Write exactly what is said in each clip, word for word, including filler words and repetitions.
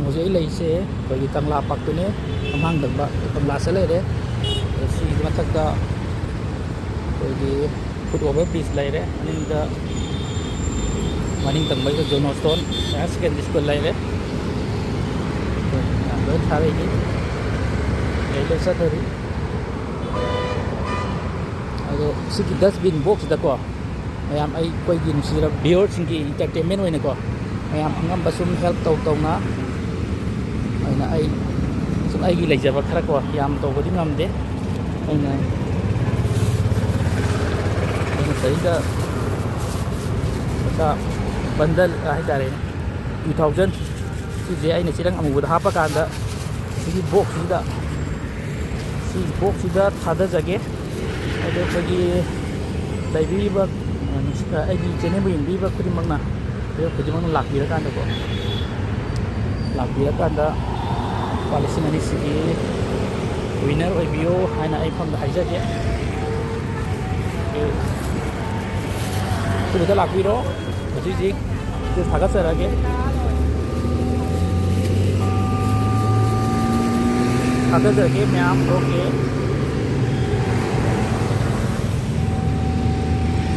ꯍꯧꯖꯤꯛ ꯑꯩ ꯂꯩꯔꯤꯁꯦ ꯑꯩꯈꯣꯏꯒꯤ ꯀꯪꯂꯥ ꯄꯥꯛꯇꯨꯅꯦ꯫ ꯃꯃꯥꯡ ꯊꯪꯕ ꯀꯪꯂꯥꯁꯦ ꯂꯩꯔꯦ꯫ ꯑꯗꯣ ꯁꯤꯒꯤ ꯃꯊꯛꯇ ꯑꯩꯈꯣꯏꯒꯤ ꯐꯨꯠ ꯑꯣꯚꯔ ꯕ꯭ꯔꯤꯖ ꯂꯩꯔꯦ꯫ ꯃꯅꯤꯡꯗ, ꯃꯅꯤꯡ ꯊꯪꯕꯁꯤꯗ ꯖꯣꯅꯣꯁꯇꯣꯟ ꯍꯥꯌꯔ ꯁꯦꯀꯦꯟꯗꯔꯤ ꯁ꯭ꯀꯨꯜ ꯂꯩꯔꯦ꯫ ꯃꯌꯥꯝ ꯂꯣꯏ ꯊꯥꯔꯛꯏꯅꯤ꯫ ꯑꯩ ꯂꯣꯏ ꯆꯠꯊꯔꯤ꯫ ꯑꯗꯣ ꯁꯤꯒꯤ ꯗꯁꯕꯤꯟ ꯕꯣꯛꯁꯁꯤꯗꯀꯣ, ꯃꯌꯥꯝ, ꯑꯩꯈꯣꯏꯒꯤ ꯅꯨꯡꯁꯤꯔꯕ ꯚꯤꯌꯔꯁꯤꯡꯒꯤ ꯏꯟꯇꯔꯇꯦꯟꯃꯦꯟ ꯑꯣꯏꯅꯀꯣ, ꯃꯌꯥꯝ ꯑꯉꯝꯕ ꯁꯨꯝ ꯍꯦꯜꯞ ꯇꯧ ꯇꯧꯅ, ꯑꯩꯅ, ꯑꯩ ꯁꯨꯝ ꯑꯩꯒꯤ ꯂꯩꯖꯕ ꯈꯔ ꯀꯣ, ꯌꯥꯝ ꯇꯧꯕꯗꯤ ꯉꯝꯗꯦ꯫ ꯑꯩꯅ, ꯑꯩꯅ ꯁꯤꯗꯩꯗ ꯄꯩꯁꯥ ꯕꯟꯗꯜ ꯍꯥꯏꯇꯥꯔꯦꯅꯦ, ꯇꯨ ꯊꯥꯎꯖꯟ, ꯁꯤꯁꯦ ꯑꯩꯅ ꯆꯦꯔꯪ ꯑꯃꯨꯕꯗ ꯍꯥꯞꯄꯀꯥꯟꯗ ꯁꯤꯒꯤ ꯕꯣꯛꯁꯁꯤꯗ, ꯁꯤ ꯕꯣꯛꯁꯁꯤꯗ ꯊꯥꯗꯖꯒꯦ꯫ ꯑꯗꯣ ꯑꯩꯈꯣꯏꯒꯤ ꯂꯩꯕꯤꯔꯤꯕ, ꯑ, ꯅꯨꯡꯁꯤ-, ꯑ, ꯑꯩꯒꯤ ꯆꯦꯅꯦꯜꯕꯨ ꯌꯦꯡꯕꯤꯔꯤꯕ ꯈꯨꯗꯤꯡꯃꯛꯅ, ꯑꯗꯨ ꯈꯨꯗꯤꯡꯃꯛꯅ ꯂꯥꯛꯄꯤꯔꯀꯥꯟꯗꯀꯣ, ꯂꯥꯛꯄꯤꯔꯀꯥꯟꯗ ꯂꯨꯄꯥ ꯂꯤꯁꯤꯡ ꯑꯅꯤꯁꯤꯒꯤ ꯋꯤꯟꯅꯔ ꯑꯣꯏꯕꯤꯌꯣ ꯍꯥꯏꯅ ꯑꯩ ꯃꯐꯝꯗ ꯍꯥꯏꯖꯒꯦ꯫ ꯑꯗꯨꯗ ꯂꯥꯛꯄꯤꯔꯣ꯫ ꯍꯧꯖꯤꯛ ꯍꯧꯖꯤꯛ ꯊꯥꯒꯠꯆꯔꯒꯦ꯫ ꯊꯥꯒꯠꯆꯔꯒꯦ ꯃꯌꯥꯝ꯫ ꯑꯣꯀꯦ꯫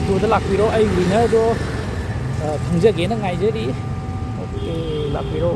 ꯇꯨꯗ ꯂꯥꯛꯄꯤꯔꯣ꯫ ꯑꯩ ꯋꯤꯟꯅꯔꯗꯣ, ꯑ, ꯈꯪꯖꯒꯦꯅ ꯉꯥꯏꯖꯔꯤ꯫ ꯑꯣꯀꯦ, ꯂꯥꯛꯄꯤꯔꯣ꯫